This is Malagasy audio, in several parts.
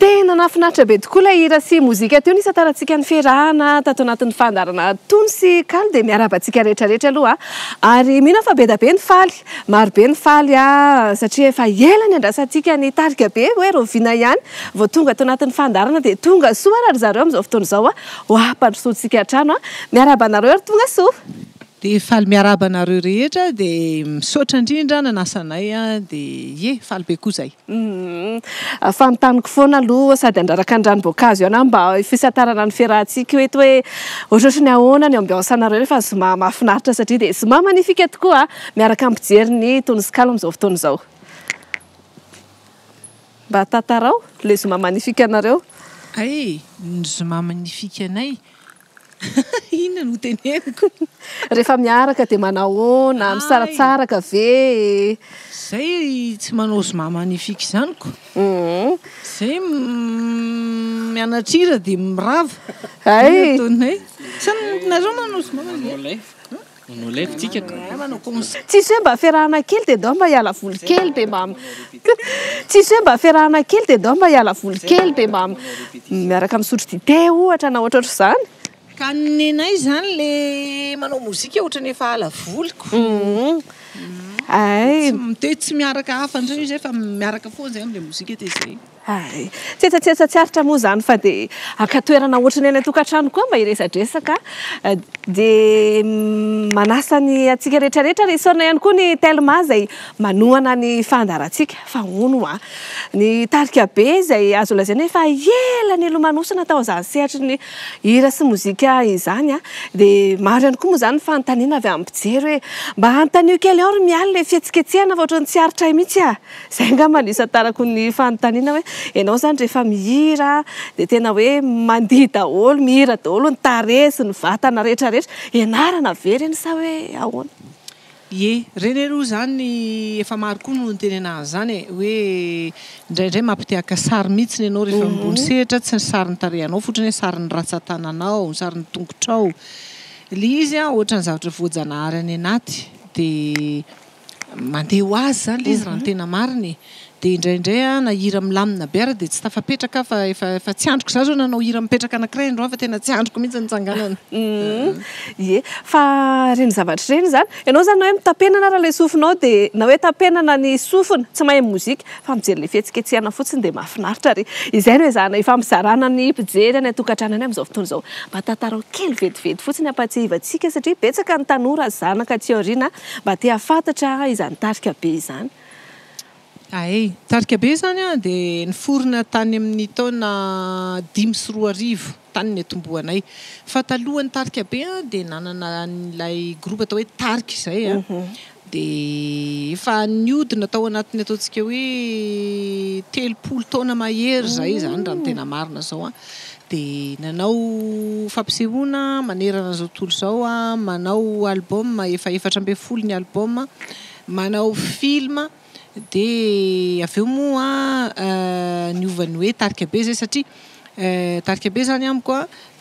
Tena nahafinaritra be tokoa ilay hira sy mozika teo nisantarantsika ny fiarahana tato anatin'ny fandaharana Tony sy Kalo dia miarahaba antsika rehetra rehetra aloha ary mino aho fa be dia be ny faly, maro be ny faly satria efa ela niandrasantsika ny tarika be hoe rahoviana ihany vao tonga ato anatin'ny fandaharana dia tonga soa ary ry zareo amin'izao fotoana izao ho ampandrosoantsika hatrany. Miarahaba anareo ary tonga soa. Dia faly miarahaba anareo rehetra dia misaotra indrindra nanasa anay dia ie faly be koa izay. Fanontaniko foana aloha sady handraraka ny ranom-boankazo ihany aho mba fisantarana ny fiarahantsika eto hoe ohatrohatry ny ahoana ny ambiance anareo rehefa zoma mahafinaritra satria dia zoma magnifique tokoa miaraka mijery ny tononkalo amin'izao fotoana izao. Mba tantarao ilay zoma magnifique anareo. Hay, ny zoma magnifique anay. Inona no teneniko? Rehefa miaraka dia manahoana? Misaratsaraka ve? Zay tsy manao zoma magnifique izany ko. Zay mianatra hira dia mirava. Hay. Zay no ataonay. Sa nareo manao zoma magnifique? Manao live tsika ka. Manao concert. Tsisy hoe mba fiarahana kely dia ndao mba hiala voly kely dia mba Tsisy hoe mba fiarahana kely dia ndao mba hiala voly kely dia mba miaraka misotro dite ohatra na ohatrohatr'izany. Ka nenay izany le manao mozika ohatran'ny efa ala voliko. Hay. Dia tsy miaraka hafa indray izay fa miaraka foana izay amin'ilay mozika dia izay. Hay. Tsetsatsetsa tsy aritra moa izany fa dia haka toerana ohatran'ny any an-tokantrano koa mba hiresadresaka. Dia manasa ny antsika rehetra rehetra ary isaorana ihany koa ny Telma izay manohana ny fandaharantsika. Fa hono hoa, ny tarika be izay azo lazaina hoe efa ela nilomanosana tao amin'izany sehatry ny hira sy mozika izany dia maro ihany koa moa izany ny fanontaniana avy amin'ny mpijery hoe mba anontanio kely ao ry Mialy ilay fihetsiketsehana fa ohatran'ny tsy aritray mihitsy ah! Izay angamba no isantarako ny fanontaniana hoe ianao izany rehefa mihira dia tena hoe mandihy daholo, mihira daholo ny tarehy sy ny vatana rehetra rehetra. Ianarana ve ireny sa hoe ahoana? Ie, ireny aloha izany efa maro koa no nitenena an'izany e, hoe indraindray mampitehaka sary mihitsy ianao rehefa ambony sehatra, tsy ny sarin'ny tarehinao fotsiny hoe sarin'ny ratsan-tananao, ny sarin'ny tongotrao. Ilay izy an, ohatran'ny zavatra voajanahary any anaty dia Mandeha ho azy izany ilay izy raha ny tena marina e. Dia indraindray aho na hira milamina be ary dia tsy tafapetraka aho fa efa efa tsy andriko. Izaho izao nanao hira mipetraka anankiray androany fa tena tsy andriko mihitsy ny nitsanganana. Ie, fa ireny zavatra ireny izany, ianao izany na hoe mitapenana ary ilay sofinao dia na hoe tapenana ny sofina, tsy mahay mozika fa mijery ilay fihetsiketsehana fotsiny dia mahafinaritra ary izay no ezahana ifampizarana ny mpijery any an-tokantrano any amin'izao fotoana izao. Mba tantarao kely vetivety fotsiny hampatsiahivantsika satria betsaka ny tanora zanaka aty aoriana Mba te hahafantatra aho izany tarika be izany. Hay, tarika be izany an, dia niforona tany amin'ny taona 2005, tany niatombohanay. Fa talohan'ny tarika be an, dia nanana an'ilay groupe atao hoe tarika izay an, dia efa nihodina tao anatin'ny ataontsika hoe 30 taona mahery izay izany raha ny tena marina izao an. Dia nanao fampisehoana manerana an'izao tontolo izao aho, manao album, efa 14 ny album, manao film, dia avy eo moa niova ny hoe tarika be izay satria tarika be izany amiko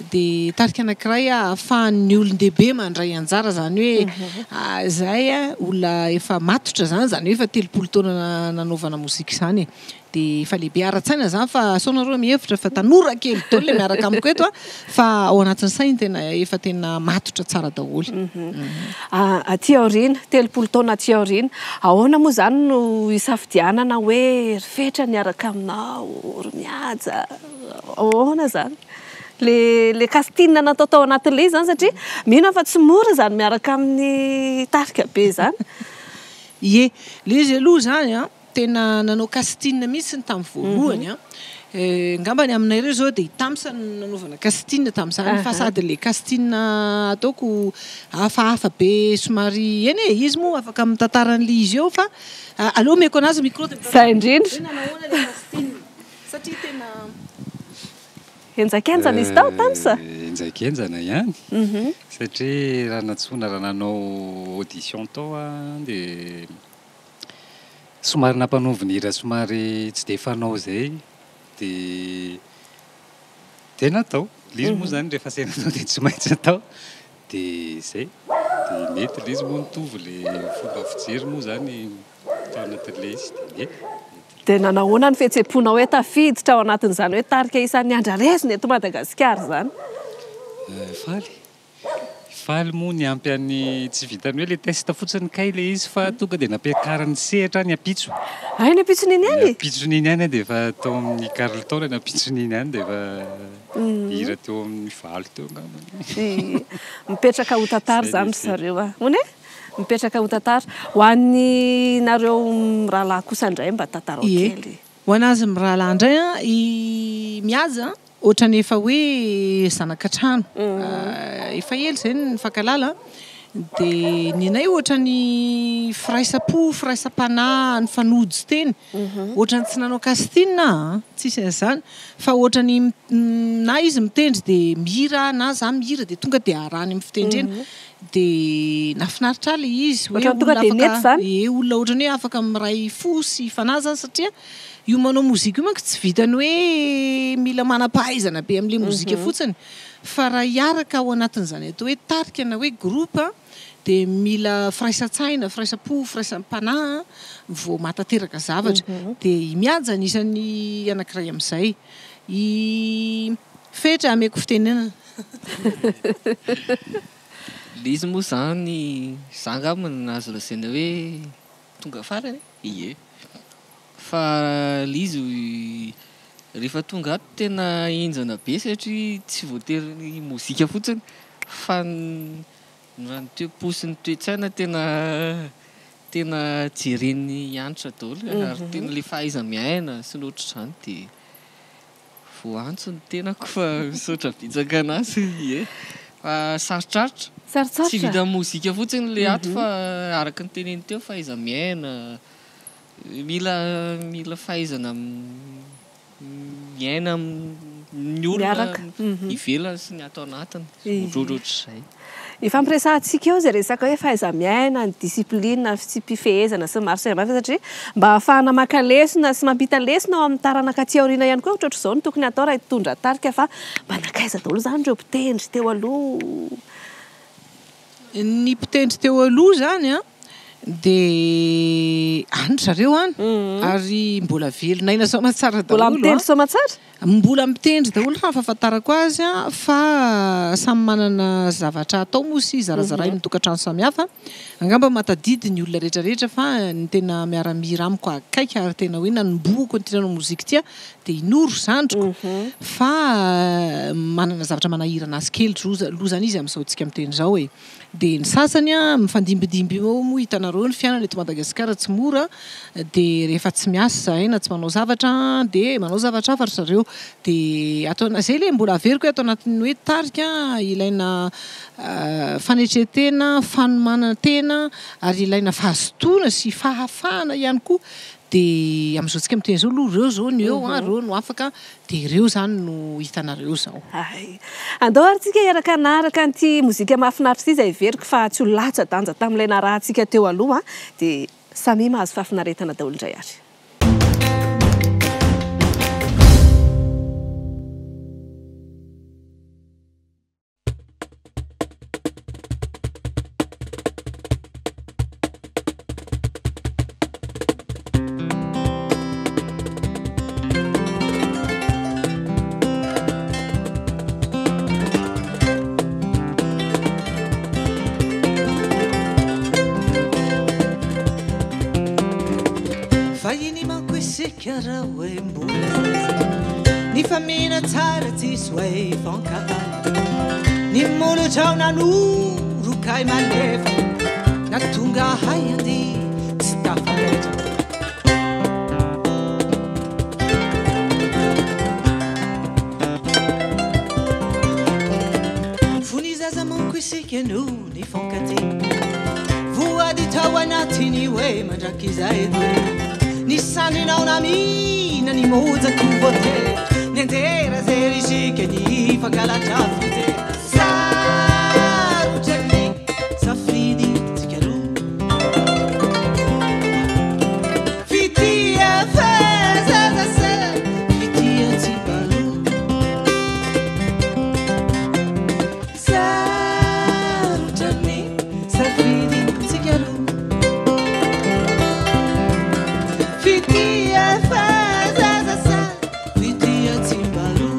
dia tarika anankiray ahafahan'ny olon-dehibe mandray anjara, izany hoe izahay olona efa matotra izany, izany hoe efa 30 taona nanaovana mozika izany e. Dia efa lehibe ara-tsaina zany fa sao nareo mihevitra fa tanora kely daholo le miaraka amiko eto a, fa ao anatin'ny sainy tena efa tena matotra tsara daholo. Aty aoriana, 30 taona aty aoriana, ahoana moa izany no hisafidianana hoe ry Fetra ny hiaraka aminao, ry Mihaja, ahoana izany? Le le casting natao tao anatin'ilay izy izany satria mino aho fa tsy mora izany miaraka amin'ny tarika be izany. Ie, le izy aloha izany an, Tena nanao casting mihitsy ny tamin'ny voalohany an. Angamba ny aminay ireo izao dia i Tams no nanaovana casting tamin'izany fa sady ilay casting ataoko hafahafa be somary eny e, izy moa afaka mitantara an'ilay izy eo fa aleo omeko an'azy micro dia Izay indrindra. Hoe nanao ahoana ilay casting satria tena. Henjakenjana izy tao Tams? Henjakenjana ihany satria raha nantsoina raha nanao audition tao aho dia Somary nampanaoviny hira somary tsy dia fanao izay dia dia natao. Ilay izy moa izany rehefa asaina atao dia tsy maintsy atao. Dia izay. Dia nety ilay izy moa nitovy ilay fomba fijery moa izany tao anatin'ilay izy dia nety. Dia nanahoana ny fihetseham-ponao hoe tafiditra ao anatin'izany hoe tarika isan'ny andrarezina eto Madagasikara izany? Faly. Faly moa niampy an'ny, tsy vitan'ny hoe ilay test fotsiny kay ilay izy fa tonga dia nampiakariny sehatra ny ampitso. Hay ny ampitson'iny ihany? Ny ampitson'iny ihany dia efa tao amin'ny Carlton, ny ampitson'iny ihany dia efa hira teo amin'ny 8 teo angambany. Mipetraka ho tantara izany ry zareo a. Hono e? Mipetraka ho tantara. Ho an'ny nareo mirahalahy kosa indray mba tantarao kely. Ie. Ho an'azy mirahalahy indray an, i Mihaja ohatran'ny efa hoe zanaka trano. Efa ela izay no nifankahalala dia ny anay ohatran'ny firaisam-po, firaisam-panahy, nifanojo teny. Ohatran'ny tsy nanao casting aho an, tsisy an'izany fa ohatran'ny na izy mitendry dia mihira aho na za mihira dia tonga dia arahany amin'ny fitendrena. Dia nahafinaritra ahy ilay izy hoe olona afaka, ie, olona ohatran'ny hoe afaka miray fo sy fanahy izany satria io manao mozika io manko tsy vitan'ny hoe mila manam-pahaizana be amin'ilay mozika fotsiny fa raha hiaraka ao anatin'izany atao hoe tarika na hoe groupe dia mila firaisan-tsaina, firaisam-po, firaisam-panahy vao mahatanteraka zavatra. Dia i Mihaja anisan'ny anankiray amin'izay. I Fetra ameko fitenenana. Le izy moa zany, za angamba no azo lazaina hoe tonga farany e, ie. Fa le izy rehefa tonga ato tena henjana be satria tsy voatery ny mozika fotsiny fa ny raha ny toe-po sy ny toe-tsaina tena tena jeren'ny Hanitra daholo ary tena le fahaiza-miaina sy ny ohatr'izany dia Voaantso ny tenako fa misaotra betsaka anazy ie. Fa sarotrarotra. Sarotsarotra. Tsy vitan'ny mozika fotsiny le ato fa araka ny teneniny teo fahaiza-miaina, mila mila fahaizana miaina amin'ny olona ivelany sy ny ato anatiny, ohatrohatr'izay. Ifampiresahantsika eo izay resaka hoe fahaiza-miaina, ny discipline, ny fitsipi-pifehezana sy ny maro samihafa satria mba ahafahana maka lesona sy mampita lesona ho amin'ny taranaka aty aoriana ihany koa ohatrohatr'izao no tokony hatao raha hitondra tarika fa mba nankaiza daholo izany ireo mpitendry teo aloha? Ny mpitendry teo aloha izany an, dia any ry zareo any ary mbola velon'aina soamatsara daholo an. Mbola mitendry soamatsara? Mbola mitendry daholo raha ny fahafantarako azy fa samy manana zavatra atao moa sy zarazarain'ny tokantrano samihafa. Angamba mahatadidy ny olona rehetra rehetra fa ny tena miara-mihira amiko akaiky ary tena hoe nanombohako an'ity nanao mozika ity dia i Noro zandriko fa manana zavatra manahirana azy kely aloha izany izy amin'izao tsika miteny izao e. Dia ny sasany an, mifandimbindimby eo moa hitanareo ny fiainana eto Madagasikara tsy mora, dia rehefa tsy miasa izahay na tsy manao zavatra an, dia manao zavatra hafa ry zareo. Dia ato ana, izay ilay mbola averiko hoe ato anatin'ny hoe tarika ilaina fanetren-tena, fanomanan-tena ary ilaina fahazotoana sy fahafahana ihany koa. Dia amin'izao tsika miteny izao aloha ireo izao no eo an, ireo no afaka, dia ireo izany no hitanareo izao. Hay. Andao ary tsika hiaraka hanaraka an'ity mozika mahafinaritra ity izay heveriko fa tsy ho latsa-danja tamin'ilay narahantsika teo aloha dia samia mahazo fahafinaretana daholo indray ary. Fahiny manko isika raha hoe mbola zaza Nifamihina tsara tsisy hoe hifankahala Ny molotrao nanoroka ahy malefaka Na tonga ahay andia tsy tafapetraka Fony zaza manko isika no nifankatia Voady tao anatiny hoe mandrakizay doria Ny sandrinao namihina ny mojako voatery Nianjera zery isika nifangalatra fijery Sarotra ny safidintsika roa Fitia fahazaza sa fitia tsy mba Sarotra ny safidintsika roa Fitia. Fitia fa zaza sa fitia tsy mba lo.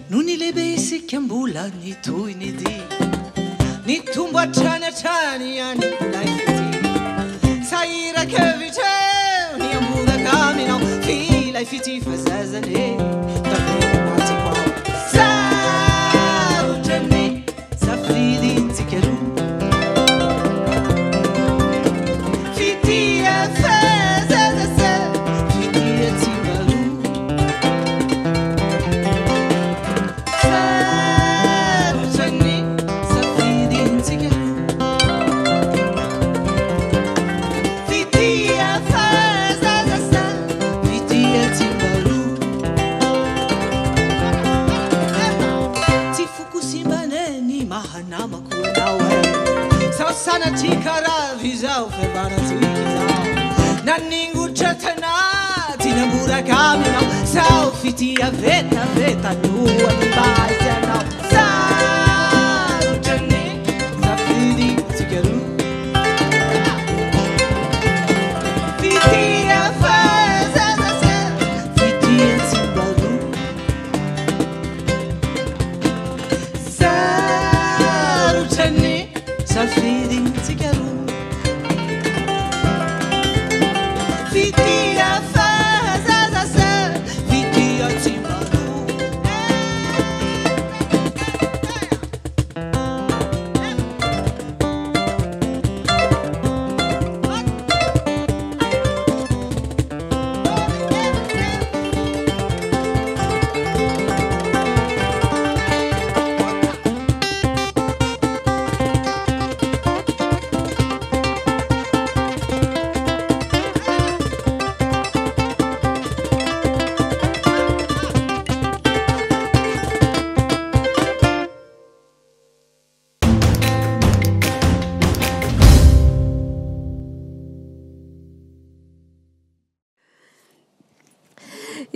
Nony lehibe isika mbola nitohy ny dia, nitombo hatrany hatrany ihany ilay fitia. Sahiran-kevitra eo ny hamboraka aminao, f'ilay fitia fa zaza anie tavela anatiko ao. Sarotra ny safidintsika roa. Fitia fa zaza sa fitia tsy mba lo. Sarotra ny safidintsika roa. Fitia fa zaza sa fitia tsy mba lo. Tsy foko simbana ny maha-namako anao e. Sao sanatria karaha izao fihavanantsika izao. Naningotra tanaty namboraka aminao. Sao fitia vetaveta no anibasy anao. Sarotra ny safidintsika roa. Fitia fa zaza sa fitia tsy mba lo. Sarotra ny safidintsika roa. Fitia fa zaza sa fitia tsy mba lo.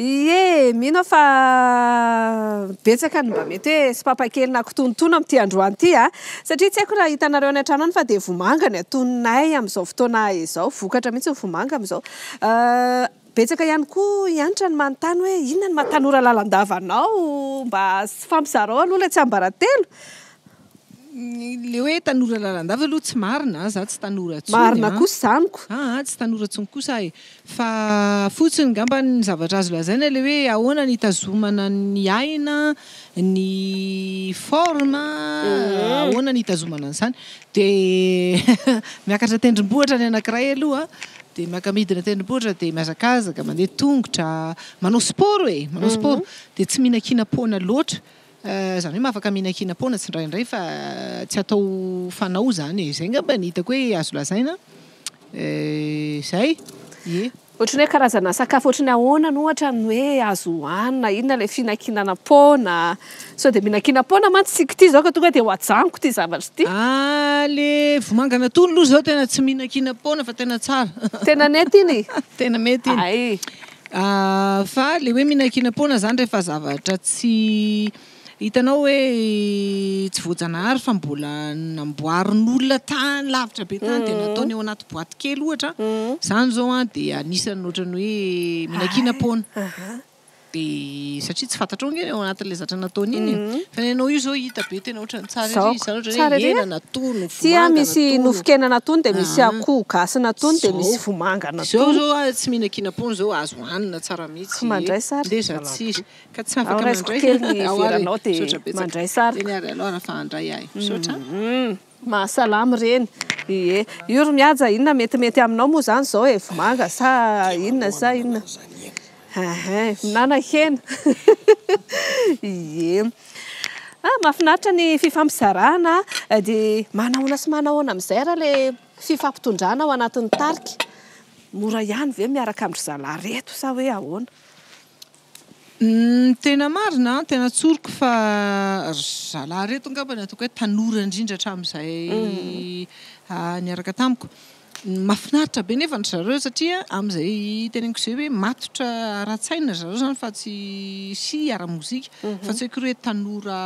Ie, mino aho fa betsaka ny mba mety hoe sopapa kely na kitonotono amin'ity androany ity a. Satria tsy haiko raha hitanareo any an-trano any fa dia vomanga ny atoninay amin'izao fotoana izao. Vokatra mihitsy ny vomanga amin'izao. Betsaka ihany koa hianatra ny manontany hoe inona no maha tanora lalandava anao? Mba fampizarao aloha ilay tsiambaratelo. Le hoe tanora lalandava aloha tsy marina, za tsy tanora intsony. Marina kosa izany ko. Ah, tsy tanora intsony kosa e. Fa fotsiny ngamba ny zavatra azo lazaina le hoe ahoana ny hitazomana ny aina, ny forme, ahoana ny hitazomana an'izany. Dia miakatra tendrombohitra ny anankiray aloha, dia miaka-midina tendrombohitra dia mihazakazaka, mandeha tongotra, manao sport e, manao sport. Dia tsy mihinan-kinam-poana loatra. Izany hoe afaka mihinan-kinam-poana tsindraindray fa tsy atao fanao izany e. Izay angamba no hitako hoe azo lazaina. Izay, ie. Ohatran'ny hoe karazana sakafo ohatran'ny ahoana no ohatra ny hoe azo hohanina, inona ilay fihinankinanam-poana? Sao dia mihinan-kinam-poana mantsy isika ity izao ka tonga dia ho ajanoko ity zavatra ity. Ah, le vomanga natono aloha izao tena tsy mihinan-kinam-poana fa tena tsara. Tena nety iny? Tena mety iny. Hay. Fa le hoe mihinan-kinam-poana izany rehefa zavatra tsy hitanao hoe tsy voajanahary fa mbola namboarin'olona tany lavitra be tany dia nataony ao anaty boaty kely ohatra, izany izao an dia anisan'ny ohatran'ny hoe mihinan-kinam-poana. Dia satria tsy fantatrao ange ny ao anatin'ilay zavatra nataony iny e. Fa ny anao io izao hita be tena ohatran'ny tsara ery, izany ohatran'ny hoe hena natono, Ty vomanga misy natono. nofon-kena natono dia misy Ah. akoho gasy natono dia misy Zao. vomanga Zao natono. zao a tsy mihinan-kinam-poana zao azo hanina tsara mihitsy. Mandray sary. Ndeha za tsy ka tsy afaka Ao raisiko mandray. kely ny Ao ary, veranao dia misaotra betsaka. mandray sary. Eny ary aloha raha fa handray ahy. Misaotra. Mahasalama ireny. Ie. Io ry Mihaja, inona metimety aminao moa izany izao e? Vomanga sa inona sa inona? Ahin, mihinana hena. Ie. Ah, mahafinaritra ny fifampizarana. Dia manahoana sy manahoana amin'izay raha ilay fifampitondrana ao anatin'ny tarika? Mora ihany ve miaraka amin-dry zalahy ireto sa hoe ahoana? Ny tena marina, tena tsoriko fa ry zalahy ireto angamba no ataoko hoe tanora indrindra hatramin'izay niaraka tamiko. Mahafinaritra be nefa ry zareo satria amin'izay teneniko izay hoe matotra ara-tsaina ry zareo izany fa tsy sy ara-mozika fa tsy hoe akory hoe tanora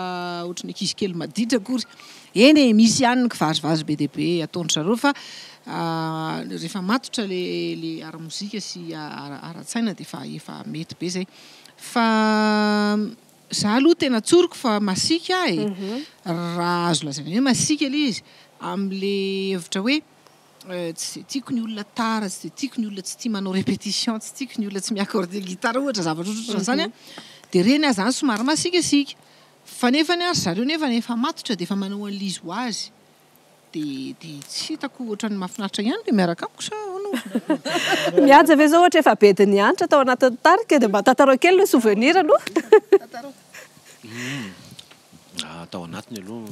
ohatran'ny ankizy kely maditra akory. Eny e, misy ihany ny kivazivazy be dia be ataon-dry zareo fa rehefa matotra ilay ilay ara-mozika sy ara-tsaina dia efa efa mety be izay. Fa za aloha tena tsoriko fa masiaka aho e, raha azo lazaina hoe masiaka ilay izy amin'ilay hevitra hoe tsy dia tiako ny olona tara, tsy dia tiako ny olona tsy tia manao répétition, tsy tiako ny olona tsy mi-accorder guitare ohatra zavatra ohatrohatran'izany an, dia ireny aho izany somary masiakasiaka. Fa nefany an, ry zareo nefany efa matotra dia efa manao an'ilay izy ho azy. Dia dia tsy hitako ohatran'ny mahafinaritra ihany ilay miaraka amiko sa ahoana hozy? Mihaja ve izao ohatra efa bedin'i Hanitra tao anatin'ny tarika dia mba tantarao kely ilay souvenir aloha. Tantarao. Tao anatiny aloha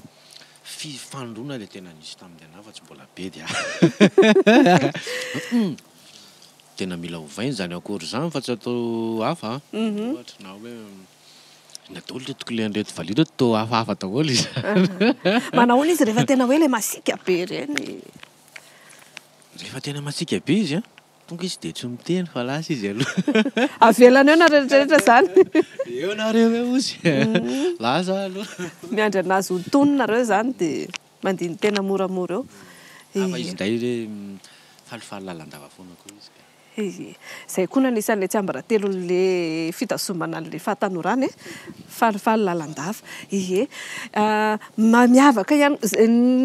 Fifanoroana ilay tena nisy tamin'ny anah fa tsy mbola bedy ah. Tena mila ovaina izany accord izany fa tsy atao hafa an. Ohatra na hoe inona daholo ireto clé an'ireto valiha ireto toa hafahafa daholo izy. Manahoana izy rehefa tena hoe ilay masiaka be ireny? Rehefa tena masiaka be izy an, Tonga izy dia tsy miteny fa lasa izy aloha. Avelany eo nareo rehetra rehetra zany. Eo nareo eo ozy. Lasa aho aloha. Miandry anazy ho tony nareo zany dia mandini-tena moramora eo. Fa izy indray re falifaly lalandava foana koa izy ka. Ie. Izay koa no anisan'ilay tsiambaratelon'ilay fitazomana an'ilay fahatanorana e. Falifaly lalandava. Ie. Miavaka ihany,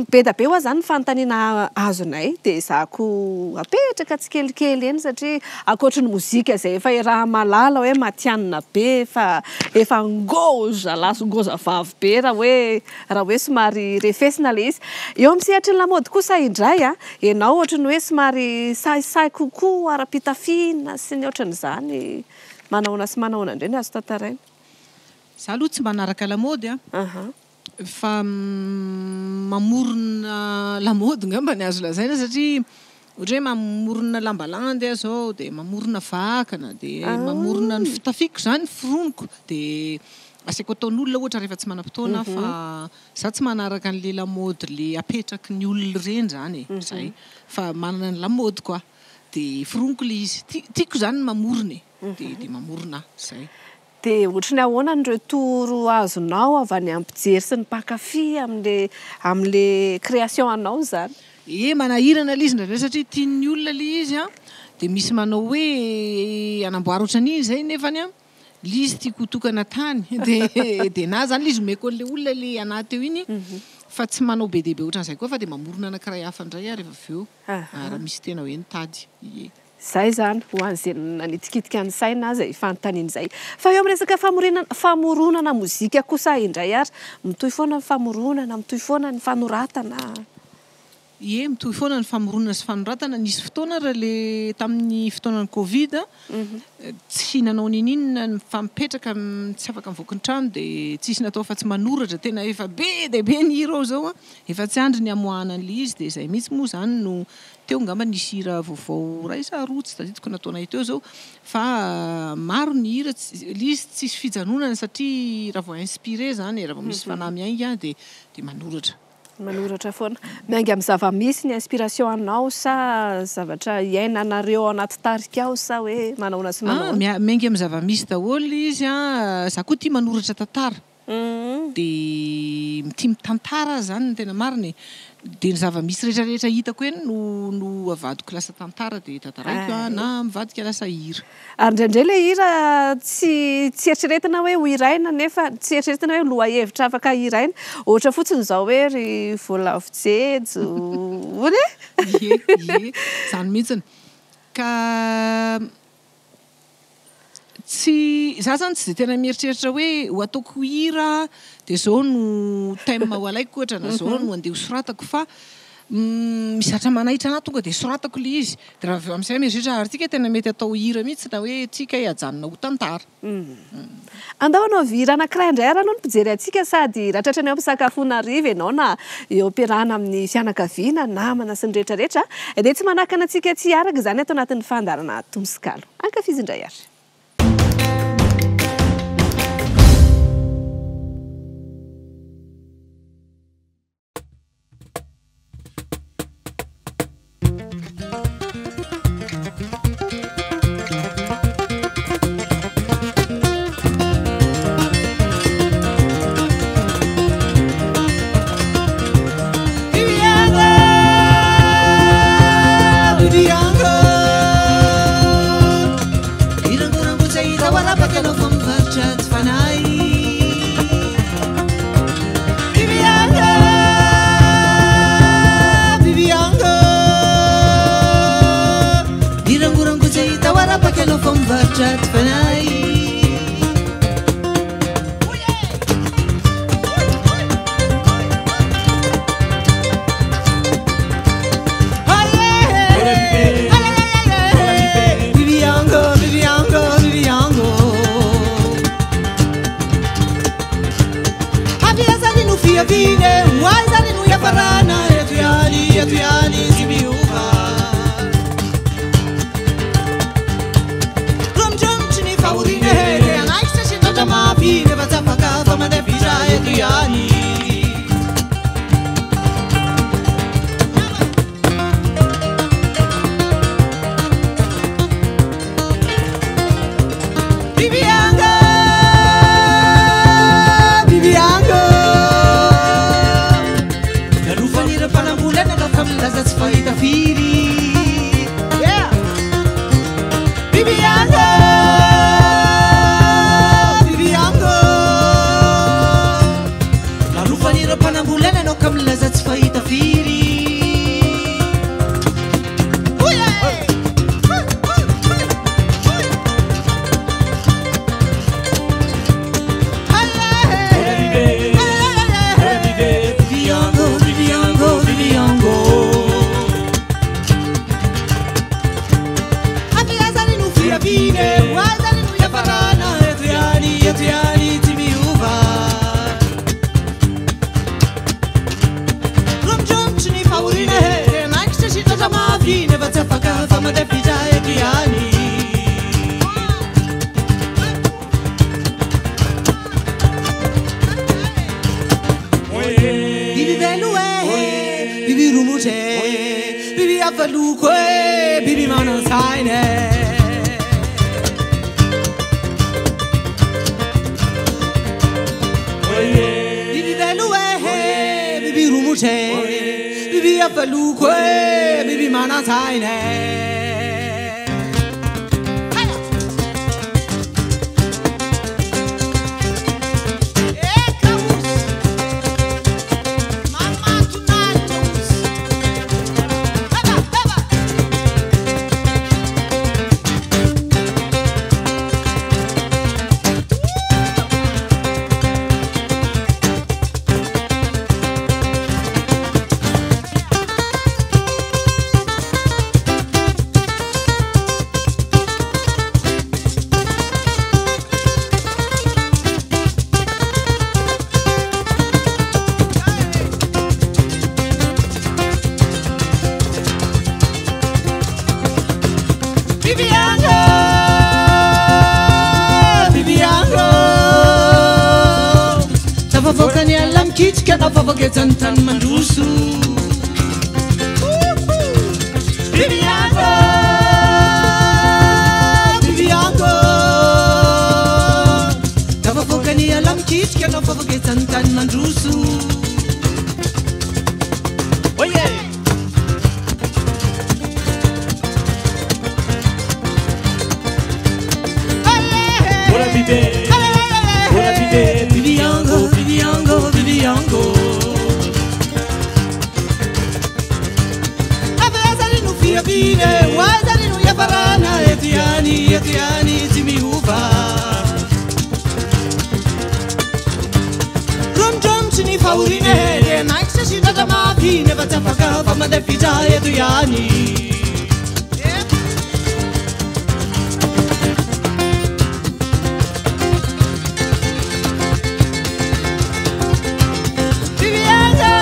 be dia be ho'a izany ny fanontaniana azonay dia ezahako apetraka tsikelikely eny satria ankoatry ny mozika izay efa iaraha-mahalala hoe matihanina be, efa efa ngôza lahy sy ngôza vavy be raha hoe raha hoe somary refesina ilay izy. Eo amin'ny sehatry ny lamaody kosa indray an, ianao ohatry ny hoe somary sahisahy kokoa ara-pitafiana sy ny ohatran'izany, manahoana sy manahoana indray ny azo tantaraina? Za aloha tsy mba hanaraka lamaody an, fa mamorona lamaody ngamba ny azo lazaina satria ohatra hoe mamorona lamba landy aho zao dia mamorona vakana dia mamorona ny fitafiako zany foroniko dia asaiko ataon'olona ohatra rehefa tsy manam-potoana aho fa za tsy manaraka an'le lamaody le apetraky ny olona ireny zany e, zay fa manana ny lamaodiko aho dia foroniko le izy, tiako zany ny mamorona e, dia mamorona aho zay. Dia ohatry ny ahoana ny retour azonao avy any amin'ny mpijery sy ny mpankafy amin'le amin'le création anao izany? Ee, manahirana ilay izy indraindray satria tian'ny olona ilay izy an, dia misy manao hoe anamboaro ohatran'iny izay nefany an, ilay izy tiako ho tokana tany, dia dia na izany ilay izy omeko an'ilay olona ilay anah teo iny fa tsy manao be dia be ohatran'izay koa fa dia mamorona anankiray hafa indray aho rehefa avy eo raha misy tena hoe nitady, ie. Izay izany, ho an'izay nanitikitika ny saina izay fanontaniana izay. Fa eo amin'ny resaka famorenana, famoronana mozika kosa indray ary, mitohy foana ny famoronana, mitohy foana ny fanoratana. Ie, mitohy foana ny famoronana sy fanoratana. Nisy fotoana ary le tamin'ny fotoanan'ny Covid, tsy nanao n'inon'inona fa mipetraka tsy afaka mivoaka ny trano dia tsisy natao afa-tsy manoratra. Tena efa be dia be ny hira ao izao an, efa tsy andry ny hamoahana an'ilay izy dia izay mihitsy moa izany no Teo angamba nisy hira vaovao iray sa roa tsy tadidiko nataonay teo zao fa maro ny hira le izy tsisy fijanonana satria raha vao inspiré zany e, raha vao misy fanahy miainga dia dia manoratra. Manoratra foana. Miainga amin'ny zava-misy ny inspiration anao sa zavatra iainanareo ao anaty tarika ao sa hoe manahoana sy manahoana? Ah, miainga amin'ny zava-misy daholo le izy an, za koa tia manoratra tantara. Dia tia mitantara aho izany ny tena marina e. Dia ny zava-misy rehetra rehetra hitako eny no no avadiko lasa tantara dia tantaraiko an, na mivadika lasa hira. Ary indraindray ilay hira tsy tsy eritreretina hoe ho hiraina nefa tsy eritreretina hoe lohahevitra afaka hiraina. Ohatra fotsiny izao hoe ry voalavo jejo hono e! Ie, ie, izany mihitsiny. Ka Tsy, za zany tsy de tena mieritreritra hoe ho ataoko hira de zao no thème ho alaiko ohatra na zao no andeha ho soratako fa misy zavatra manaitra anah tonga de soratako le izy de raha avy eo amizay mieritreritra ary ty kay tena mety atao hira mihitsy na hoe ty kay ajanona ho tantara. Andao hanao hira anankiray indray ary aloha ny mpijery antsika sady raha tratran'ny eo am-pisakafoana hariva ianao na eo am-piarahana amin'ny fianakaviana, namana sy ny rehetra rehetra dia tsy manakana antsika tsy hiaraka izany ato anatin'ny fandaharana Tonosikalo. Ankafizo indray ary. Bibiango Irangorango tsy hita ho arapaka anao fa mivarotra tsy fanahy Bibiango Bibiango Irangorango tsy hita ho arapaka anao fa mivarotra tsy fanahy Bibiango, Bibiango, Bibiango. Avy zany no fiaviana, ho aiza zany no hiafarana, eto ihany, eto ihany tsy miova. Romodromotry ny fahoriana, te hanaikitra sy tratra mafy, nefa tsy afaka fa mandeha vitra eto ihany. Bibiango, Bibiango. Nalovan'ireo mpanambolana anao fa milaza tsy fahita firy. Yeah. Bibiango, Bibiango. Nalovan'ireo mpanambolana anao ka milaza tsy fahita firy. Bibiango, Bibiango, Bibiango. Avy zany no fiaviana, ho aiza zany no hiafarana, eto ihany, eto ihany tsy miova. Romodromotry ny fahoriana, te hanaikitra sy tratra mafy, nefa tsy afaka fa mandeha vitra eto ihany. Biby velo e, biby romotra e, biby hafa loko e, biby manan-tsaina e. Biby velo e, biby romotra e, biby hafa loko e, biby manan-tsaina e. Bibiango, Bibiango. Tafavoaka ny ala mikitrika, tafavoaka etsy ny tany mandroso. Bibiango, Bibiango. Tafavoaka ny ala mikitrika, tafavoaka etsy ny tany mandroso. Oye! Bibiango, Bibiango, Bibiango. Avy zany no fiaviana, ho aiza zany no hiafarana, eto ihany, eto ihany tsy miova. Romodromotry ny fahoriana, te hanaikitra sy tratra mafy, nefa tsy afaka fa mandeha vitra eto ihany. Bibiango!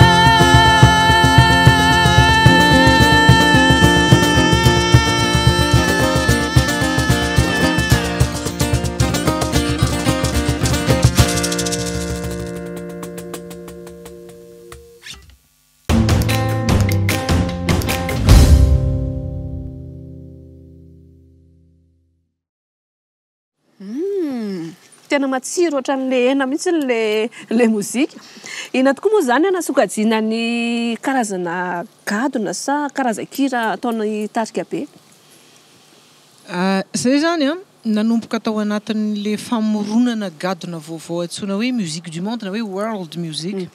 Tena matsiro ohatran'le hena mihitsy le le mozika. Inona tokoa moa izany hanasokajiana ny karazana gadona sa karazan-kira ataon'ny tarika be? Zay izany an, nanomboka tao anatin'le famoronana gadona vaovao antsoina hoe musique du monde na hoe world music.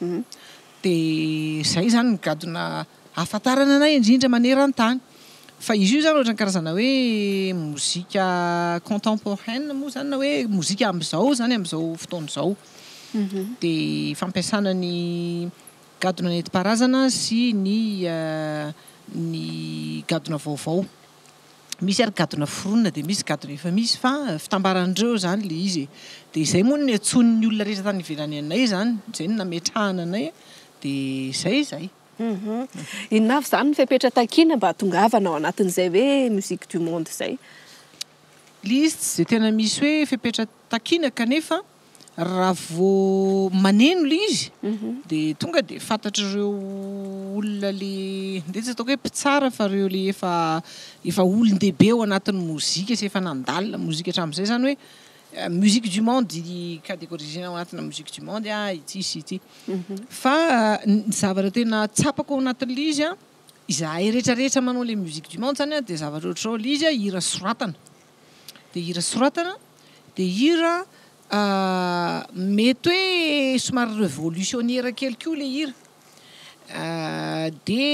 Dia izay izany ny gadona ahafantarana anay indrindra maneran-tany. Fa izy io izany ohatran'ny karazana hoe mozika contemporaine moa izany na hoe mozika amin'izao izany amin'izao fotoana izao. Dia fampiasana ny gadona nentim-paharazana sy ny ny gadona vaovao. Misy ary gadona foronina dia misy gadona efa misy fa fitambaran'ireo izany ilay izy e. Dia izay moa no niantsoan'ny olona rehetra tany ivelany anay izany, izay no nametrahana anay dia izay izay. Inona avy izany ny fepetra takiana mba hahatongavana ao anatin'izay hoe musique du monde izay? Ilay izy tsy dia tena misy hoe fepetra takiana kanefa Raha vao maneno ilay izy dia tonga dia fantatr'ireo olona le, ndeha tsy ataoko hoe mpitsara fa ireo le efa efa olon-dehibe ao anatin'ny mozika sy efa nandalina mozika hatramin'izay izany hoe musique du monde catégorisena ao anatina musique du monde ity sy ity. Fa ny zavatra tena tsapako ao anatin'ilay izy an, izahay rehetra rehetra manao ilay musique du monde izany an dia zavatra ohatr'izao ilay izy an, hira soratana. Dia hira soratana dia hira mety hoe somary revolutionnaire kely koa ilay hira. Dia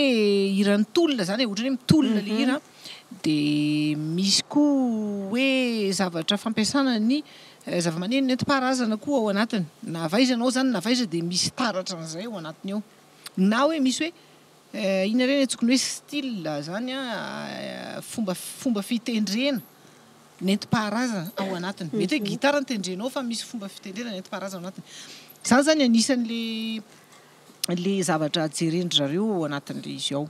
hiran'ny tolona izany e, ohatran'ny hoe mitolona ilay hira. Dia misy koa hoe zavatra fampiasana ny zava-maneno nentim-paharazana koa ao anatiny. Na avy aiza ianao izany na avy aiza dia misy taratra an'izay ao anatiny ao. Na hoe misy hoe inona ireny antsoiko ny hoe style izany an, fomba fomba fitendrena nentim-paharazana ao anatiny. Mety hoe gitara no tendrenao fa misy fomba fitendrena nentim-paharazana ao anatiny. Izany izany anisan'le le zavatra jeren-dry zareo ao anatin'ilay izy ao.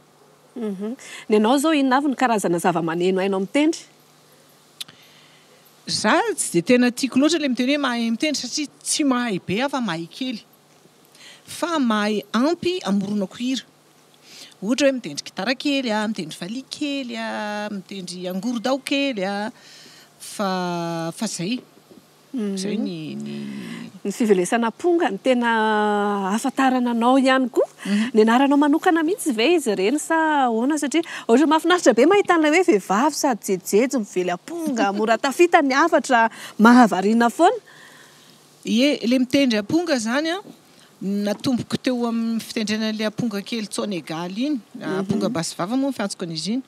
Ny anao izao inona avy ny karazana zava-maneno hainao mitendry? Za tsy dia tena tiako loatra ilay miteny hoe mahay mitendry satria tsy mahay be aho fa mahay kely. Fa mahay ampy amoronako hira. Ohatra hoe mitendry gitara kely aho, mitendry valiha kely aho, mitendry angorodao kely aho, fa fa zay. Zay ny ny. Ny fivelesana amponga no tena ahafantarana anao ihany koa. Nianaranao manokana mihitsy ve izy ireny sa ahoana satria ohatran'ny mahafinaritra be mahita an'ilay hoe vehivavy sady jejojejo mively amponga, mora tafita ny hafatra, mahavariana foana. Ie, ilay mitendry amponga izany an, natomboko teo amin'ny fitendrena an'ilay amponga kely tsonegaly iny, amponga basy vava moa ny fiantsoko an'izy iny.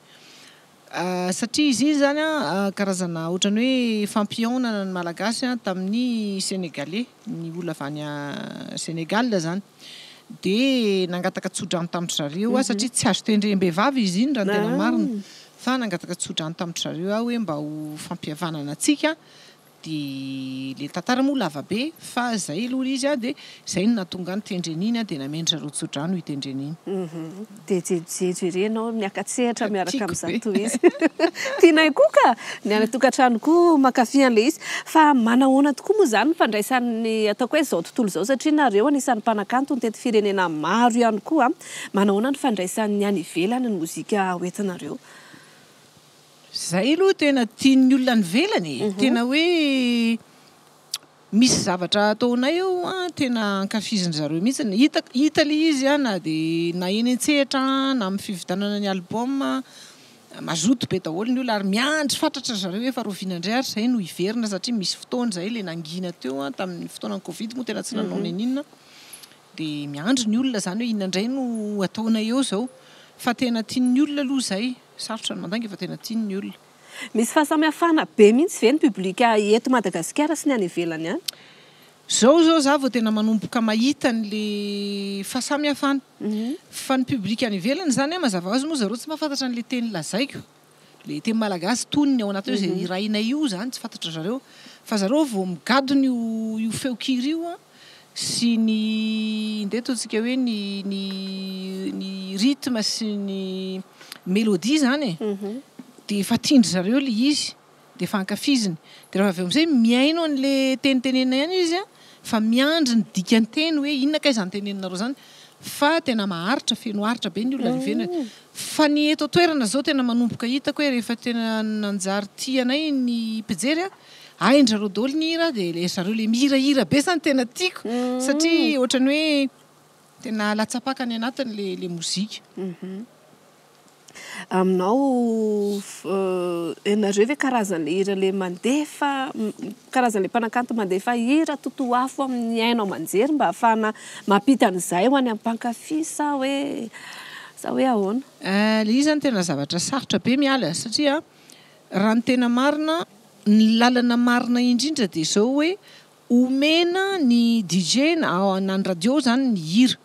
Satria izy iny izany an, karazana ohatran'ny hoe fampihaonana ny Malagasy tamin'ny Sénégalais, ny olona avy any Sénégal izany. Dia nangataka tsodrano tamin-dry zareo aho, satria tsy azo tendrem-behivavy izy iny raha ny tena marina. Fa nangataka tsodrano tamin-dry zareo aho hoe mba ho fampihavanana antsika. Dia le tantara moa lava be fa zay aloha le izy a, dia zay no nahatonga ahy nitendry an'iny a, dia namen-dry zareo tsodrano hitendry an'iny. Dia jejojejo ery ianao miaka-tsehatra miaraka amin'izato izy. Tianay koa ka! Ny any an-tokantrano koa mankafy an'ilay izy. Fa manahoana tokoa moa izany ny fandraisan'ny ataoko hoe izao tontolo izao satria nareo anisan'ny mpanakanto nitety firenena maro ihany koa. Manahoana ny fandraisan'ny any ivelany ny mozika hoentinareo? Zay aloha tena tian'ny olona any ivelany e! Tena hoe misy zavatra ataonay eo an, tena ankafizin-dry zareo mihitsy. Hita hita ilay izy an, na dia na eny an-tsehatra na amin'ny fividianana ny album, mazoto be daholo ny olona ary miandry fatratra ry zareo hoe efa rahoviana indray ary izay no hiverina satria misy fotoana izay ilay nangina teo an, tamin'ny fotoanan'ny covid moa tena tsy nanao n'inon'inona. Dia miandry ny olona izany hoe inona indray no ataonay eo izao. Fa tena tian'ny olona aloha izay. Sarotra ny mandainga fa tena tiany ny olona. Misy fahasamihafana be mihitsy ve ny public eto Madagasikara sy ny any ivelany any? Zao zao za vao tena manomboka mahita an'le fahasamihafana. Fa ny public any ivelany zany an, mazava ho azy moa zareo tsy mahafantatra an'le teny lazaiko. Le teny malagasy tonony ao anaty ao izay hirainay io zany tsy fantatry zareo. Fa zareo vao migadona io io feon-kira io an, sy ny ndeha ataontsika hoe ny ny ny rythme sy ny mélodie zany e, dia efa tian-dry zareo ilay izy, dia efa ankafiziny. Dia rehefa avy eo amin'izay mihaino an'le teny tenenina ihany izy an, fa miandry ny dikan-teny hoe inona kay izany teneninareo izany, fa tena maharitra, feno aritra be ny olona any ivelany. Fa ny eto an-toerana izao tena manomboka hitako hoe rehefa tena nanjary tia anay ny mpijery an, Hain-dry zareo daholo ny hira dia le zareo le mihirahira be zany tena tiako satria ohatran'ny hoe tena latsa-paka any anatiny le le mozika. Aminao ianareo ve karazan'le hira le mandefa, karazan'le mpanakanto mandefa hira totoafo amin'ny haino aman-jery mba ahafahana mampita an'izay ho any amin'ny mpankafy sa hoe sa hoe ahoana? Le izy zany tena zavatra sarotra be miala satria raha ny tena marina, ny lalana marina indrindra dia izao hoe omena ny DJ na ny radio zany ny hira.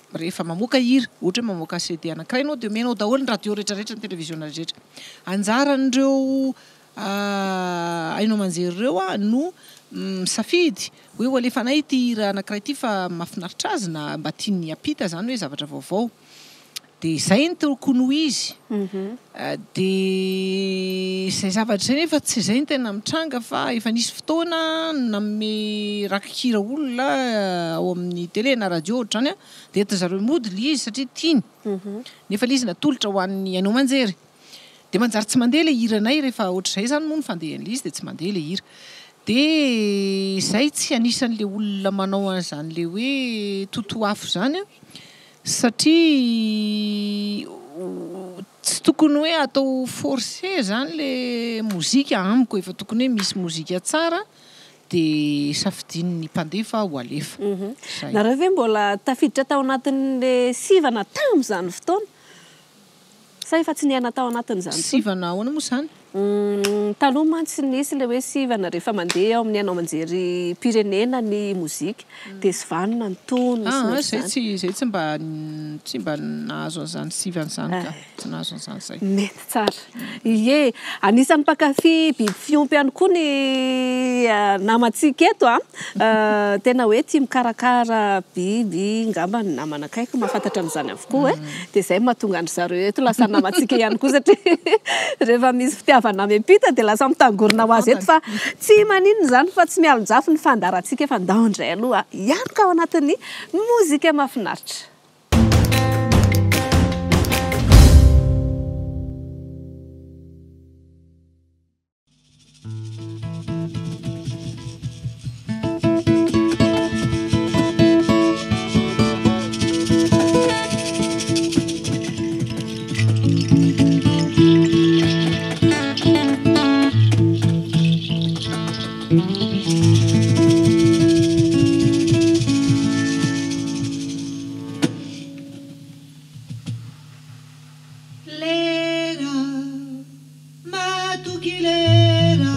Rehefa mamoaka hira, ohatra hoe mamoaka CD anankiray ianao dia omenao daholo ny radio rehetrarehetra, ny télévision rehetrarehetra. Anjaran'ireo haino aman-jery ireo no misafidy hoe ho alefanay ity hira anankiray ity fa mahafinaritra azy na mba tiany hampita izany hoe zavatra vaovao. Dia izay no tokony ho izy. Dia izay zavatra izay nefa tsy izay no tena mitranga fa efa nisy fotoana nanome rakikira olona ao amin'ny télé na radio ohatr'izany dia entin-dry zareo mody ilay izy satria tiany. Nefa ilay izy natolotra ho an'ny haino aman-jery. Dia manjary tsy mandeha ilay hiranay rehefa ohatr'izay izany moa ny fandehan'ilay izy dia tsy mandeha ilay hira. Dia izay tsy anisan'ilay olona manao an'izany ilay hoe totoafo izany satria tsy tokony hoe atao forcé zany le mozika amiko, efa tokony hoe misy mozika tsara dia safidian'ny mpandefa ho alefa. Zay. Nareo ve mbola tafiditra tao anatin'le sivana tamin'izany fotoana? Sa efa tsy niaina tao anatin'izany intsony? Sivana ahoana moa izany? Taloha mantsy nisy ilay hoe sivana rehefa mandeha ao amin'ny haino aman-jerim-pirenena ny mozika dia sivanina ny tonony sy ny Ah, ohatr'izany. zay tsy, zay tsy mba, tsy mba nahazo an'izany sivana izany ka. Tsy nahazo an'izany zay. Mety tsara. Ie, anisan'ny mpankafy biby fiompy ihany koa ny namantsika eto an. Tena hoe tia mikarakara biby ngamba ny namana akaiky mahafantatra an'izany avokoa e. Dia izay no mahatonga an-dry zareo eto lasa namantsika ihany koa satria rehefa misy fitiavana miampita dia lasa mitangorona ho azy eto fa tsy maninona izany fa tsy mialon-jafy ny fandaharantsika fa ndao indray aloha hianoka ao anatin'ny mozika mahafinaritra. Lera, matoky lera,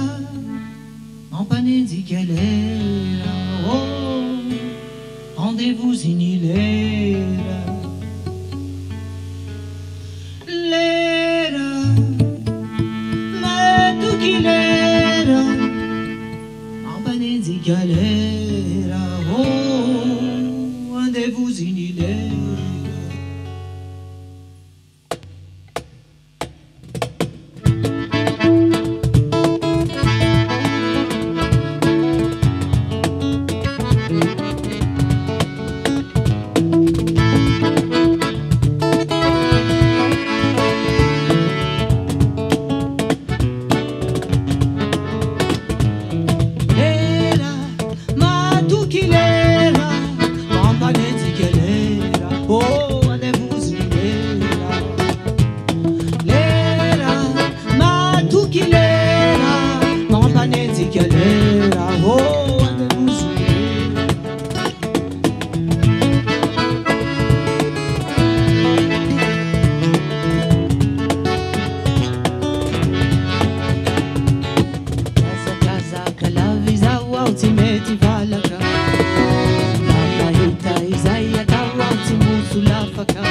mampanenjika lera, oh, rendez-vous iny lera. Lera, matoky lera, mampanenjika lera, oh, rendez-vous iny lera. Lera, matoky lera, mampanenjika lera, oh, andevoziny lera. Lera, matoky lera, mampanenjika lera, oh, andevoziny lera. Kazakazaka lava izaho aho tsy mety valaka. Mahita izay atao aho tsy moso lafaka.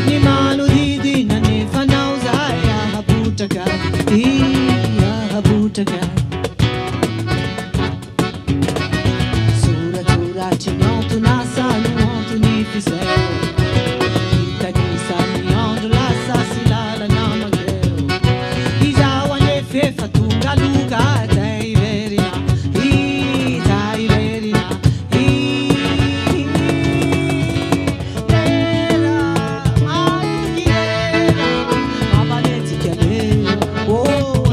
Ny manodidina nefa anao zahay ahapotraka, ahapotraka. Soratsoratry ny anton'asa no antony fiseho. Hitanisa ny andro lasa sy lalana mankeo. Izaho anefa efa tonga aloha ka hiverina, hita hiverina, lera, matoky lera, mampanenjika lera, oh,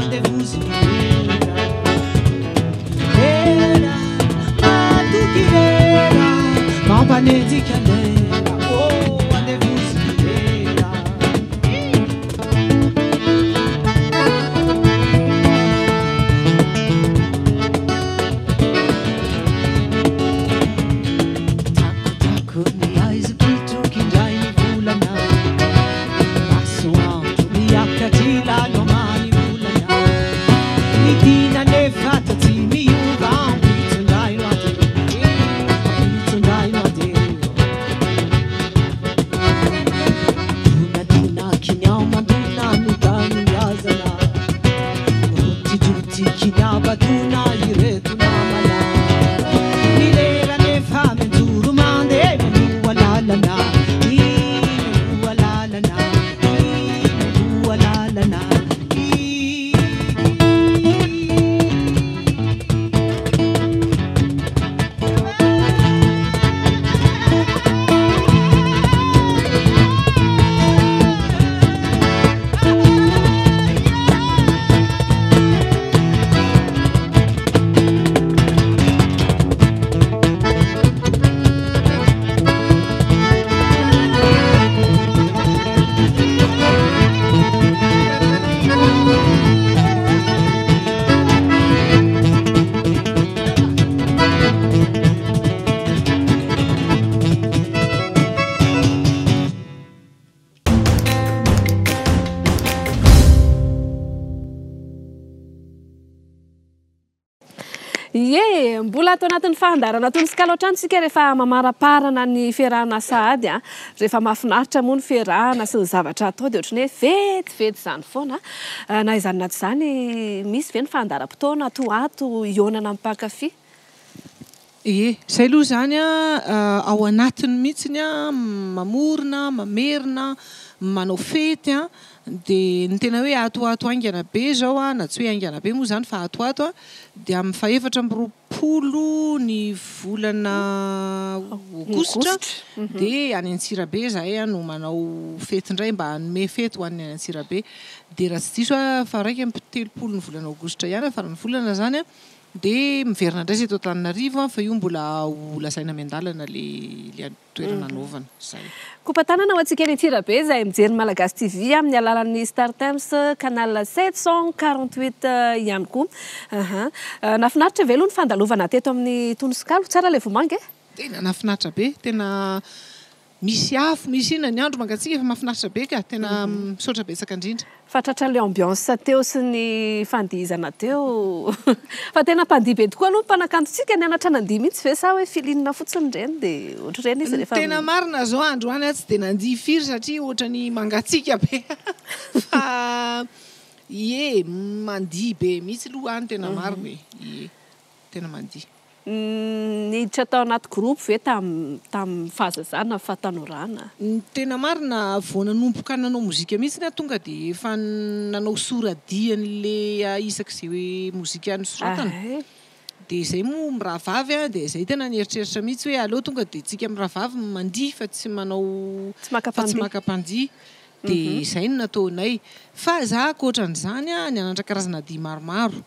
Mikatona ireto namana. Ny lera nefa mijoro mandeha mialoha lalana. Mialoha lalana. Mialoha lalana. Ie, mbola ato anatin'ny fandaharana Tonosikalo hatrany isika rehefa mamaraparana ny fiarahana sahady a. Rehefa mahafinaritra moa ny fiarahana sy ny zavatra atao dia ohatran'ny hoe vetivety izany foana. Na izany na tsy izany, misy ve ny fandaharam-potoana ato ho ato hihaonana amin'ny mpankafy? Ie, izay aloha izany ao anatiny mihitsy mamorona, mamerina, manao fety dia ny tena hoe ato ho ato haingana be izao na tsy hoe haingana be moa izany fa ato ho ato dia amin'ny fahefatra amby roapolo ny volana aogositra dia any Antsirabe izahay no manao fety indray mba hanome fety ho an'ny any Antsirabe dia raha tsy diso aho faha-31 ny volana aogositra ihany faran'ny volana izany dia miverina indray izy eto Antananarivo fa io mbola ho lazaina miandalana ilay toerana anaovana izay. Kopa-tanana ho antsika eny Antsirabe izay mijery ny Malagasy TV amin'ny alalan'ny Star Times canal 748 ihany koa. Aha. Nahafinaritra ve aloha ny fandalovana teto amin'ny Tonosikalo? Tsara ilay vomanga e? Tena nahafinaritra be, tena misy afo, misy inona, ny andro mangatsiaka efa mahafinaritra be ka, tena misaotra betsaka indrindra. Fa tratran'ilay ambiance teo sy ny fandihizana teo. Fa tena mpandihy be tokoa aloha ny mpanakantontsika, nianatra nandihy mihitsy ve sa hoe feeling fotsiny ireny dia ohatr'ireny izy Ny rehefa tena marina zao androany aho tsy dia nandihy firy satria ohatran'ny mangatsiaka be fa ie mandihy be mihitsy aloha aho ny tena marina e, ie tena mandihy. Niditra tao anaty groupe ve tamin'ny fahazazana, fahatanorana? Ny tena marina, vao nanomboka nanao mozika mihitsy aho tonga dia efa nanao soradia an'le isak'izay mozika nosoratana. Dia izay moa mirahavavy an, dia izay tena nieritreritra mihitsy hoe aleo tonga dia tsika mirahavavy mandihy fa tsy manao fa tsy maka mpandihy. Dia izay no nataonay. Fa za ankoatran'izany an, nianatra karazana dihy maromaro.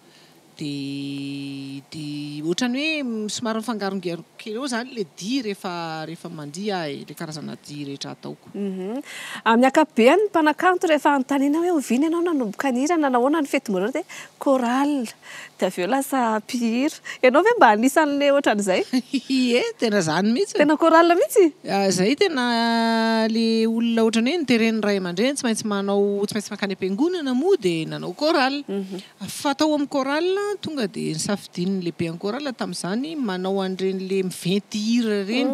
Dia dia ohatran'ny hoe somary mifangarongaro kely eo izany ilay dihy rehefa rehefa mandihy aho e, ilay karazana dihy rehetra ataoko. Amin'ny ankapobeny ny mpanakanto rehefa anontaniana hoe oviana ianao nanomboka nihira na nahoana ny fety voalohany dia chorale, dia avy eo lasa mpihira. Ianao ve mba anisan'ilay ohatran'izay? Ie, tena izany mihitsy. Tena chorale mihitsy? Izay tena ilay olona ohatran'ny hoe noteren'ny ray aman-dreny tsy maintsy manao, tsy maintsy mankany am-piangonana moa dia nanao chorale. Fa tao amin'ny chorale tonga dia nisafidian'ny lehiben'ny chorale tamin'izany manao an'ireny le miventy hira ireny.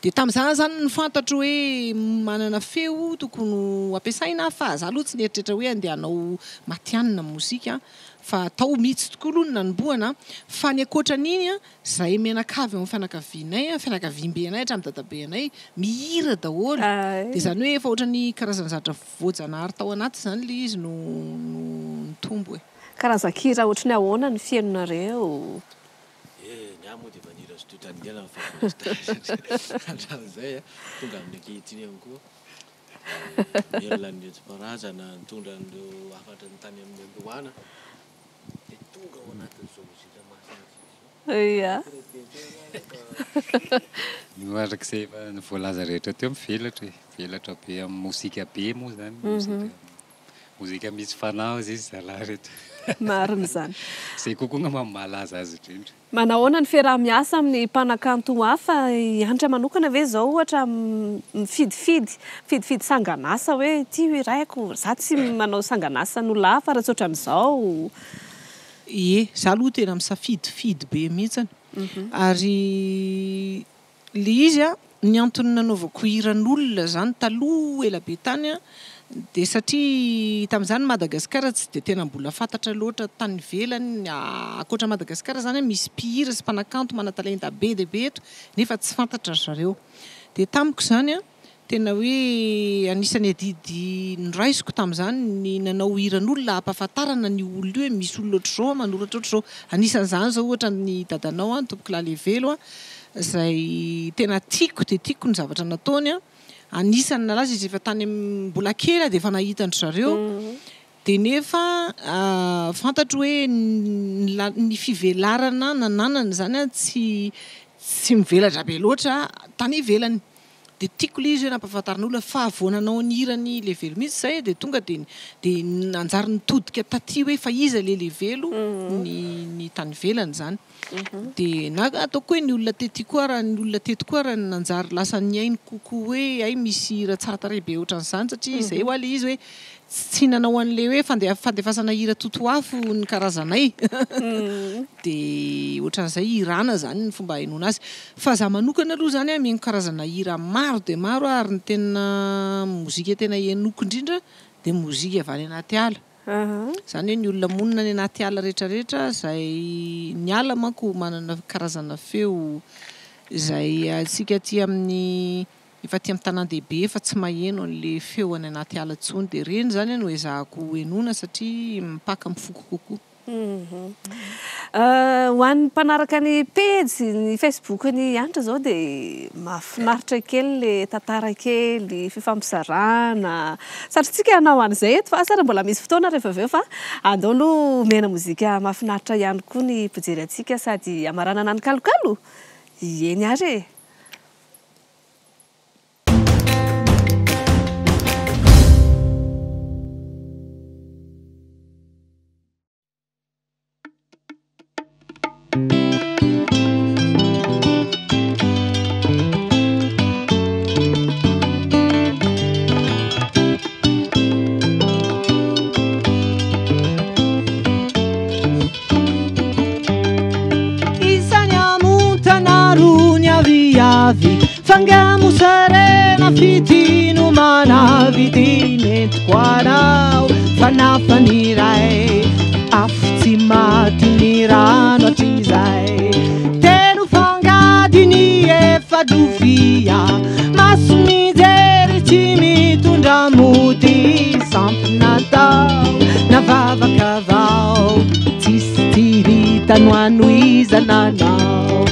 Dia tamin'izany izany no fantatro hoe manana feo tokony ho ampiasaina aho fa za aloha tsy nieritreritra hoe andeha hanao matihanina amin'ny mozika fa tao mihitsy tokoa aloha no nanombohana. Fa ny ankoatran'iny zahay mianakavy ao amin'ny fianakavianay, fianakaviambenay hatramin'ny dadabenay mihira daholo. Dia izany hoe efa ohatran'ny karazana zavatra Voajanahary tao anaty izany ilay izy no nitombo e. Karazan-kira ohatry ny ahoana ny fihainonareo? Eh, ny ahy moa dia efa nihira studio tany ivelany fa mbola tsy tany hatramin'izay a, tonga amin'ny ankehitriny ihany koa. Namelona ny nentim-paharazana, nitondra an'ireo hafatra ny tany amin'ny andohana, dia tonga ao anatin'izao mozika mahafinaritra izao. Ia. No araka izay efa voalaza rehetra teo, mivelatra e. Mivelatra be amin'ny mozika be moa izany, mozika mozika misy fanahy hozy izy zalahy reto. Marina izany. Izay kokoa angamba no mahalaza azy indrindra. Manahoana ny fiaraha-miasa amin'ny mpanakanto hafa? I Hanitra manokana ve izao ohatra mifidifidy, mifidifidy sangan'asa hoe ity io hiraiko, za tsy manao sangan'asan'olona hafa raha tsy ohatran'izao. Ie, za aloha tena misafidifidy be mihitsiny. Ary Le izy a, ny antony nanaovako hiran'olona zany taloha ela be tany a, Dia satria tamin'izany Madagasikara tsy dia tena mbola fantatra loatra tany ivelany, ankoatra Madagasikara izany misy mpihira sy mpanakanto manan-talenta be dia be eto nefa tsy fantatra ry zareo. Dia tamiko izany an, tena hoe anisan'ny adidy noraisiko tamin'izany ny nanao hiran'olona hampahafantarana an'io olona io hoe misy olona ohatr'izao an, manoratra ohatr'izao. Anisan'izany izao ohatra ny dadanao an, Tompokolahy Levelo an, izay tena tiako dia tiako ny zavatra nataony an. Anisan'ny nalaza izy efa tany mbola kely aho dia efa nahita an-dry zareo. Dia nefa fantatro hoe ny fivelarana nananany izany an tsy tsy mivelatra be loatra tany ivelany. Dia tiako ilay izy hoe nampahafantarina olona fa vao nanao ny hiran'i Levelo mihitsy izay dia tonga dia dia nanjary nitodika taty hoe fa iza ilay Levelo ny ny tany ivelany izany. Dia na ataoko hoe ny olona tety koa ara ny olona teto koa ara nanjary lasa nihaino kokoa hoe hay misy hira tsara tarehy be ohatran'izany satria izay hoa ilay izy hoe tsy nanao an'ilay hoe fandefasana hira totoafo ny karazanay dia ohatran'izay hirana izany ny fomba ahenoana azy. Fa za manokana aloha izany an mihaino karazana hira maro dia maro aho ary ny tena mozika tena henoko indrindra dia mozika avy any anaty ala. Izany hoe ny olona monina any anaty ala rehetrarehetra izay, ny ala manko manana karazana feo izay antsika aty amin'ny efa aty amin'ny tanàn-dehibe efa tsy maheno an'ilay feo any anaty ala intsony dia ireny izany no ezahako henoina satria mipaka amin'ny foko kokoa. Ho an'ny mpanaraka ny pejy, ny Facebook-n'i Hanitra izao dia mahafinaritra kely ilay tantara kely, fifampizarana. Satrintsika hanao an'izay eto fa asa raha mbola misy fotoana rehefa avy eo fa andao aloha omena mozika mahafinaritra ihany koa ny mpijery antsika sady hamaranana ny kalokalo. Eny ary e! Isany amontana rony aviavy F'angaha mosarena f'ity no manavy Ity nentiko anao fa nafa ny iray Afo tsy maty ny rano hatrizay Telo fangady ny efa-drofia Maso mijery tsy mitondra mody Sampy natao na vavaka vao Tsisy tsy vita no anohizana anao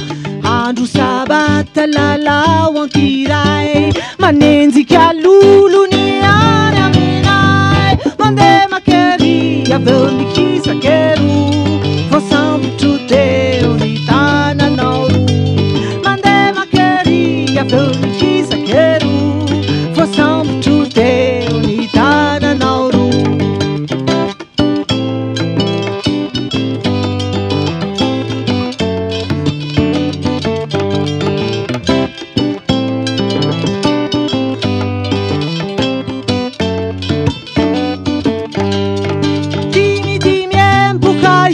Andro sabata lalao ankiray Manenjika lolo ny any aminay Mandeha makery avy eo mikisakero Voasambotro teo ny tananao roa Mandeha makery avy eo mikisakero Voasambotro teo ny tananao roa Dimy dimy emboka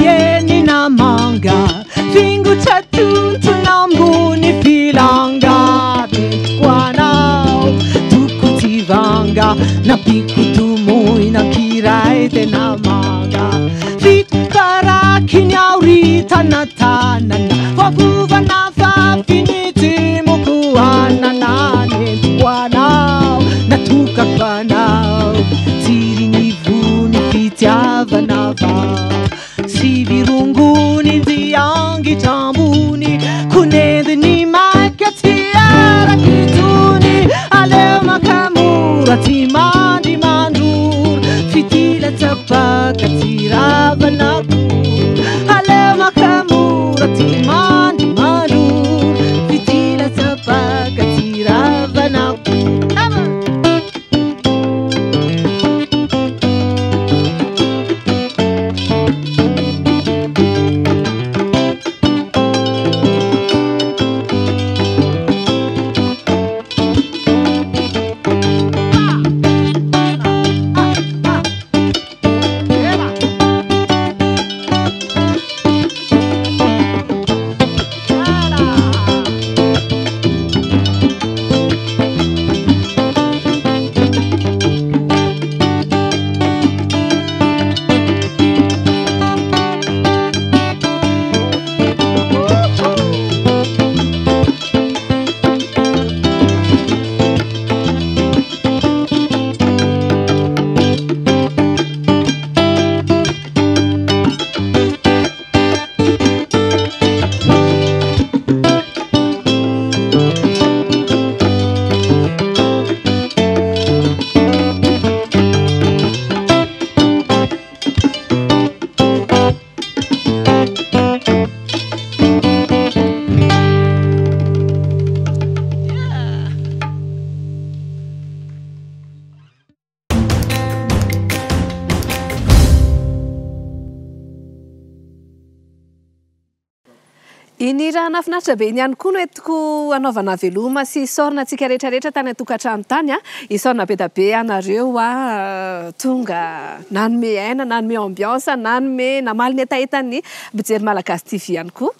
Iny hira nahafinaritra be iny ihany koa no entiko hanaovana veloma sy isaorana antsika rehetra rehetra tany an-tokantrano tany a. Isaorana be dia be anareo a, tonga nanome aina, nanome ambiance, nanome, namaly ny hetahetan'ny mpijery Malagasy TV ihany koa.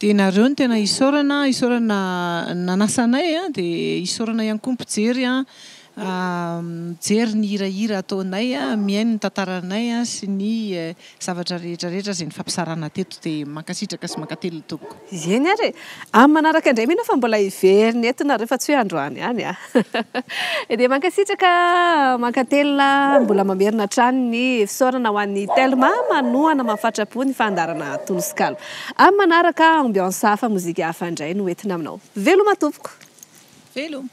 Dia nareo no tena isaorana, isaorana nanasa anay a, dia isaorana ihany koa ny mpijery a, mijery ny hirahira ataonay, mihaino ny tantaranay sy ny zavatra rehetra rehetra izay nifampizarana teto dia mankasitraka sy mankatelina tompoko. Eny ary e! Amin'ny manaraka indray mino aho fa mbola hiverina eto nareo fa tsy hoe androany ihany a! Dia mankasitraka, mankatelina, mbola mamerina hatrany ny fisaorana ho an'ny Telma manohana mahafatrapo ny fandaharana Tono sy Kalo. Amin'ny manaraka ambiance hafa, mozika hafa indray no entina aminao. Veloma tompoko! Veloma!